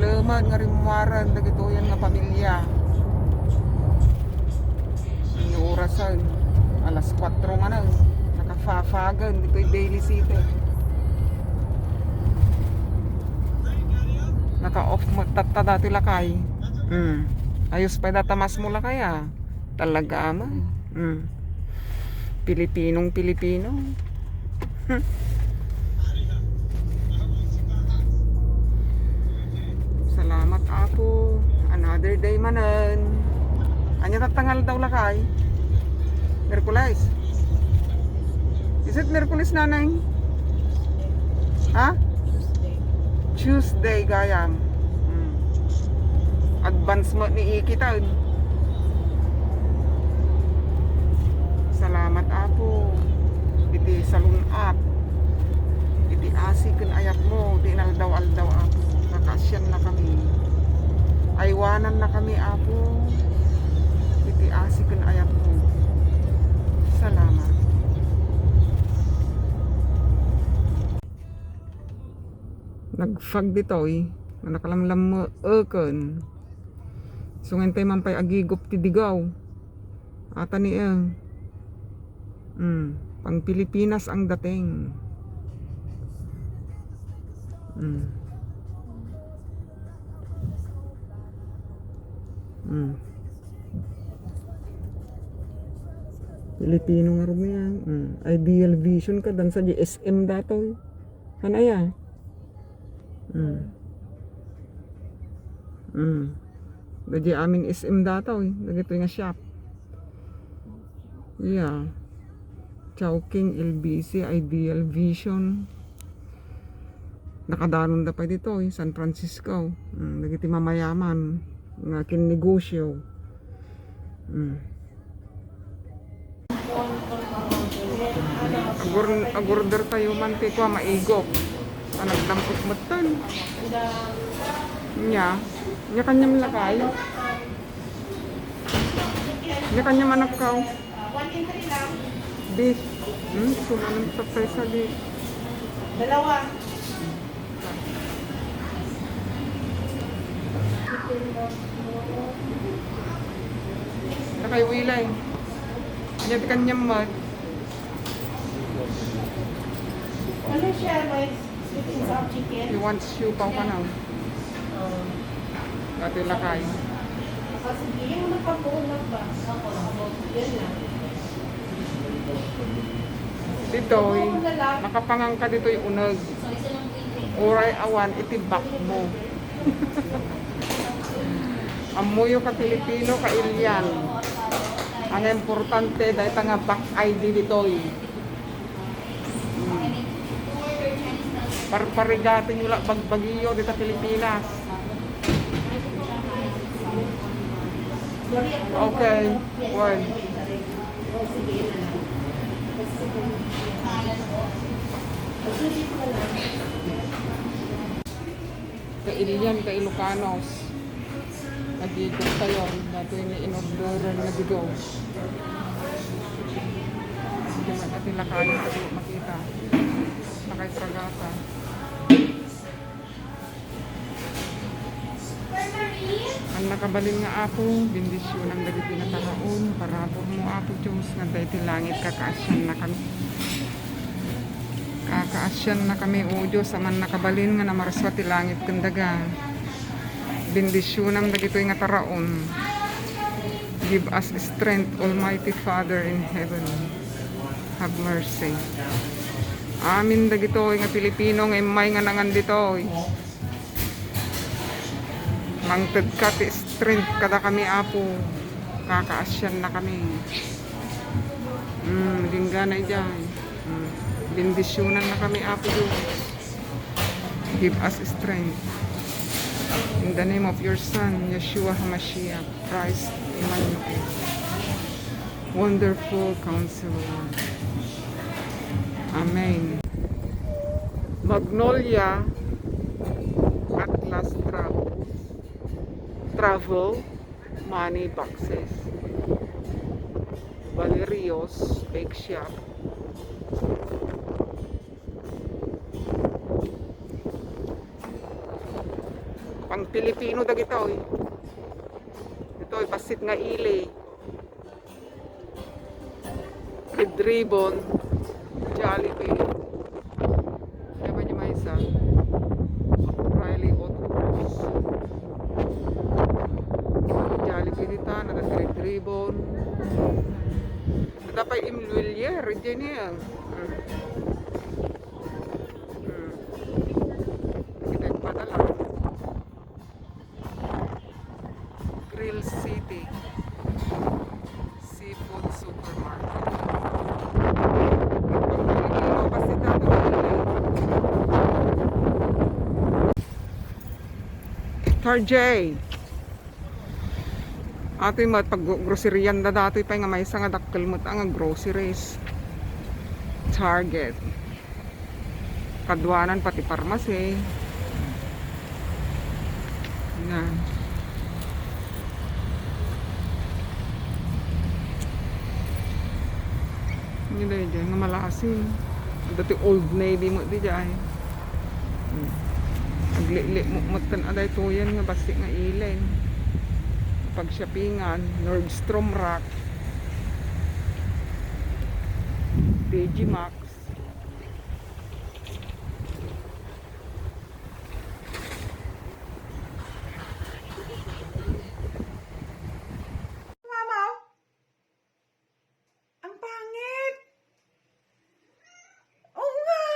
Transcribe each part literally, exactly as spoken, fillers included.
Leman nga rimmuaren dagitoyen nga pamilya. Ni orasen, alas kuatro manen, nakafafagen ditoy Daly City. Naka-off met tatta dati lakay. Hmm. Ayos pay data mas mo lakay, ah. Talaga, ama. Hmm. Pilipinong Pilipino. Salamat, Apo. Another day manen. Ania tatta nga aldaw lakay? Miyerkules. Is it Miyerkules, Nanay? Ha? Tuesday, gayam. Hmm. Advance met ni Iki taon. Salamat, Apo, iti salun-at, iti asi ken ayatmo ti inaldaw-aldaw, Apo. Kakaasiannakami. Aywanannakami, Apo, iti asi ken ayatmo. Salamat. Nagfag ditoy nga nakalamlammeeken. Isu nga intay man pay agigup ti digaw. Ata ni, eh. Mm, pang Pilipinas ang dating. Mm. Mm. Pilipino nga rumiyan. Mm. Ideal Vision ka, dan sa di S M datoy. Kan aya? Mm. Mm. Dagiti amin S M datoy, dagitoy nga shop. Yeah. Chowking, L B C, Ideal Vision. Nakadanonda pay ditoy, San Francisco. Mm, dagiti mamayaman nga kinnegosyo. Mm. Agur-, agurder tayo man ti kua maigop. Ah, nagdampot metten. Nya, nya kaniam lakay. Nya kaniam anak ka. Di. Hmm, sumanang sa presa di. Dalawa. Nakaiwilay. Nya ti kaniam met. Ano siya, may sweet and sour chicken? He wants siopao kano. Dati lakay. Ah, sige, yung nagpapuulap ba? Yan lang. Ditoy, makapangan ka ditoy uneg. Uray awan iti back mo. Ammoyo ka Pilipino, ka Ilian. Ang importante, dayta nga back I D ditoy. Hmm. Parparigatenyo la bagbagiyo dita Pilipinas. Okay. One. Ka Ilian, ka Ilocanos. Nagigop tayo. Datoy ni inorderan nga digaw. Hindi man natin lakayan kasi makita. Nakaitragata. Ang nakabalin nga Apo, bendisyonam dagiti nataraon, parabur mo, Apo Dios, nga adda iti langit, kakaasiannakami. Kakaasiannakami, O Dios, a mannakabalin nga namarsua ti langit ken daga. Bendisyonam dagitoy nga taraon. Give us strength, Almighty Father in heaven. Have mercy. Amin dagitoy nga Pilipino nga immay nga nangan ditoy. Mangtedka ti strength kadakami, Apo. Kakaasiannakami. Mm, linggana idiay. Mm. Bendisyonannakami, Apo Dios. Give us strength. In the name of your Son, Yeshua HaMashiach, Christ Emmanuel. Wonderful Counselor. Amen. Magnolia Atlas Travel, Travel Money Boxes. Valerio's Bake Shop. Pang-Pilipino dagitoy. Itoy, bassit nga ili. Red Ribbon, Jollibee. Kaya ba niya maysa? Riley Auto Groups. Jollibee dita, nagad Red Ribbon. Ita pay Imluilier, diyan niya. Hmm. Hmm. Kita yung padala. Grill City Seafood Supermarket. Tarjay. Atoy met, paggroceryan da datoy pay nga maysa nga dakkel met a nga groceries. Target. Kaduanan pati pharmacy. Yan. Ini daydiay nga malasin. Dati Old Navy met daydiay. Hmm. Aglili met ken a daytoyen nga bassit nga ili. Pag-shoppingan, Nordstrom Rack, T J Maxx. Mama, ang pangit. Oo nga.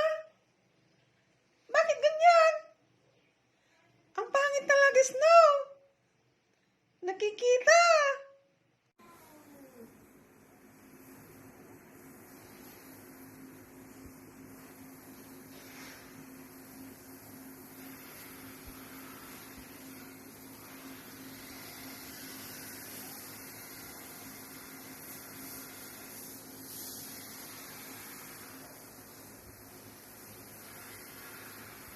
Bakit ganyan? Ang pangit talaga, Snow. Nakikita.